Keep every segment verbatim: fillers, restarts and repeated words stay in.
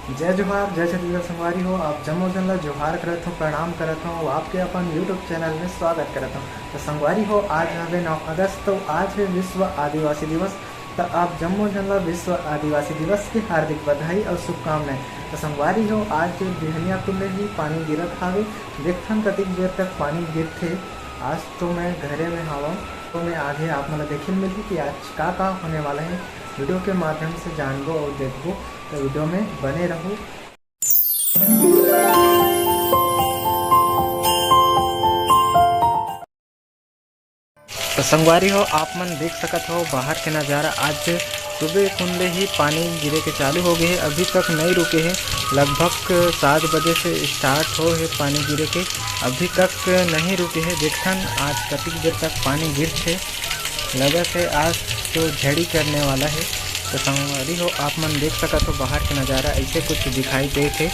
जय जोहार, जय छत्तीसगढ़ संगवारी हो। आप जम्मो झन ला जोहार करत हौं, प्रणाम करत हौं अउ आपके अपन YouTube चैनल में स्वागत करत हौं। तो संगवारी हो, आज हवे नौ अगस्त, तो आज है विश्व आदिवासी दिवस। तो आप जम्मो झन ला विश्व आदिवासी दिवस की हार्दिक बधाई अउ शुभकामनाएं। तो संगवारी हो, आज बिहनिया कुन ले ही पानी गिरत हावे, देखथन कतिक देर तक पानी गिरथे। आज तो मैं घरे में हावौं, तो मैं आगे आप मन ला देखे ल मिलही कि आज का का होने वाला है, वीडियो के माध्यम से जानबो अउ देखबो। तो वीडियो में बने रहू। तो संगवारी हो, आप मन देख सकत हो बाहर के नज़ारा। आज सुबह कुन ले ही पानी गिरे के चालू हो गए है, अभी तक नहीं रुके है। लगभग सात बजे से स्टार्ट हो है पानी गिरे के, अभी तक नहीं रुके है। देखथन आज कतिक देर तक पानी गिरथे। लगत है आज तो झड़ी करने वाला है। तो संगवारी हो, आप मन देख सकत हो बाहर के नज़ारा ऐसे कुछ दिखाई देत हे।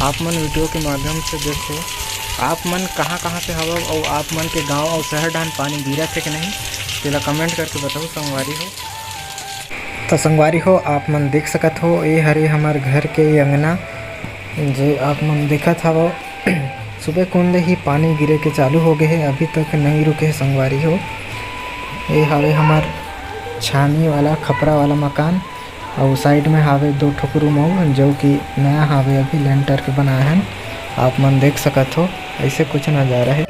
आप मन वीडियो के माध्यम से देखो, आप मन कहाँ-कहाँ से हवव अउ आप मन के गांव अउ शहर डाहन पानी गिरत हे कि नहीं, तेला कमेंट करके बताओ संगवारी हो। तो संगवारी हो, आप मन देख सकत हो, ए हरे हमर घर के अंगना, जे आप मन देखत हवव। सुबह कुन ले ही पानी गिरे के चालू हो गए हे, अभी तक नहीं रुके हे संगवारी हो। ये हावे हमर छानी वाला, खपरा वाला मकान, अउ साइड में हावे दो ठो रूम अउ, जो कि नया हावे, अभी लेंटर के बनाए हन। आप मन देख सकत हो, ऐसे कुछ नज़ारा है।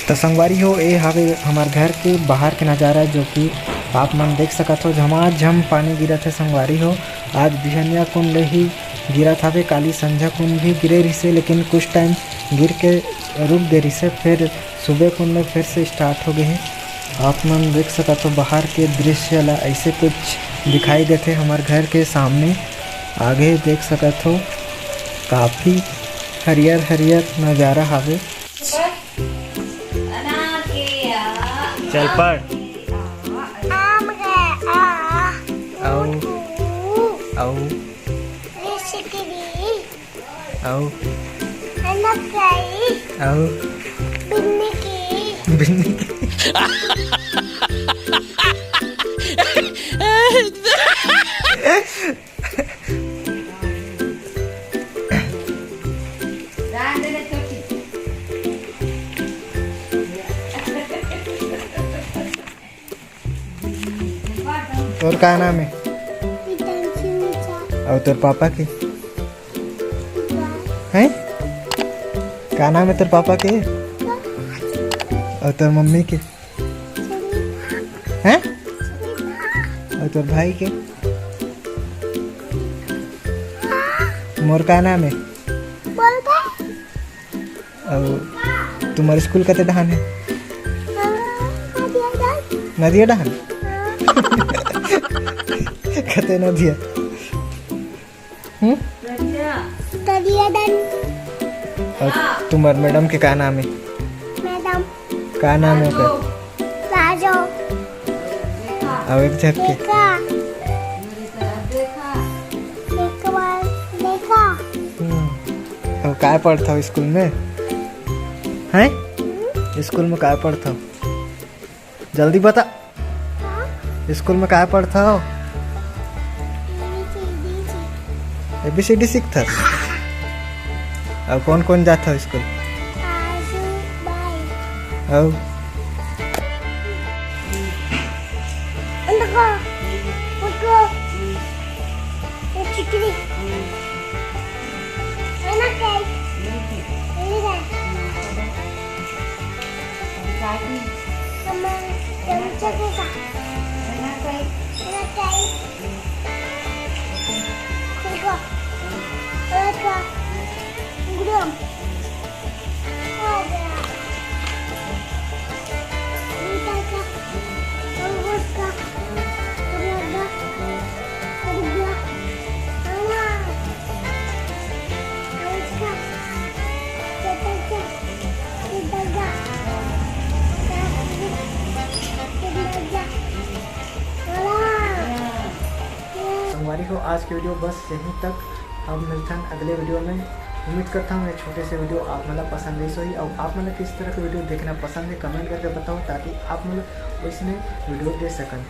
तो संगवारी हो, ये हावे हमर घर के बाहर के नज़ारा, जो कि आप मन देख सकत हो, झमाझम पानी गिरत है संगवारी हो। आज बिहनिया कुन ले ही गिरत हावे, काली संझा कुन भी गिरे रिहिसे, लेकिन कुछ टाइम गिर के रुक गे रिहिसे, फिर सुबह कुन ले फिर से स्टार्ट हो गए हे। आप मन देख सकत हो बाहर के दृश्य ला, ऐसे कुछ दिखाई देथे हमर घर के सामने। आगे देख सकत हो काफी हरियर हरियर नज़ारा हावे। चल पढ़। आम है, आ। अउ। ऊ। अउ। लिचकी। अउ। नकई। अउ। बिन्नी की। बिन्नी की। तोर का नाम है? प्रियांशु मिश्रा। अउ तोर पापा के? हैं? का नाम है तोर पापा के? अउ तोर मम्मी के? हैं? अउ तोर भाई के? मोर का नाम है? बोल बे। अउ तुम्हार स्कूल कते डहान है? हाँ, नदिया डहान। नदिया डहान? हाँ। कते नदिया? हम्म? नदिया डहान। अउ तुम्हार मैडम के का नाम है? मैडम। का नाम है ओकर? राजो। अउ एक झन के? देखा। देखा। देखा। देखा। हम्म। अउ काय पढ़थव स्कूल में? हैं? हम्म? स्कूल में काय पढ़थव? जल्दी बता। हाँ? स्कूल में काय पढ़थव? A B C D सीखथस? अउ कौन कौन जाथव स्कूल? आजू, बाई। अउ? उनको, उनको, ये चिकनी। है ना, guys? ये है। मम्मा, चमचा के साथ। है ना, guys? खुलवा। खुलवा। गुलाम। संगवारी हो, आज के वीडियो बस यहीं तक। अब मिलथन अगले वीडियो में। उम्मीद करता हूँ ये छोटे से वीडियो आप मन ला पसंद आइस होही, अउ आप मन ला किस तरह के वीडियो देखना पसंद है, कमेंट करके बताओ, ताकि आप मन ला वैसने वीडियो दे सकन।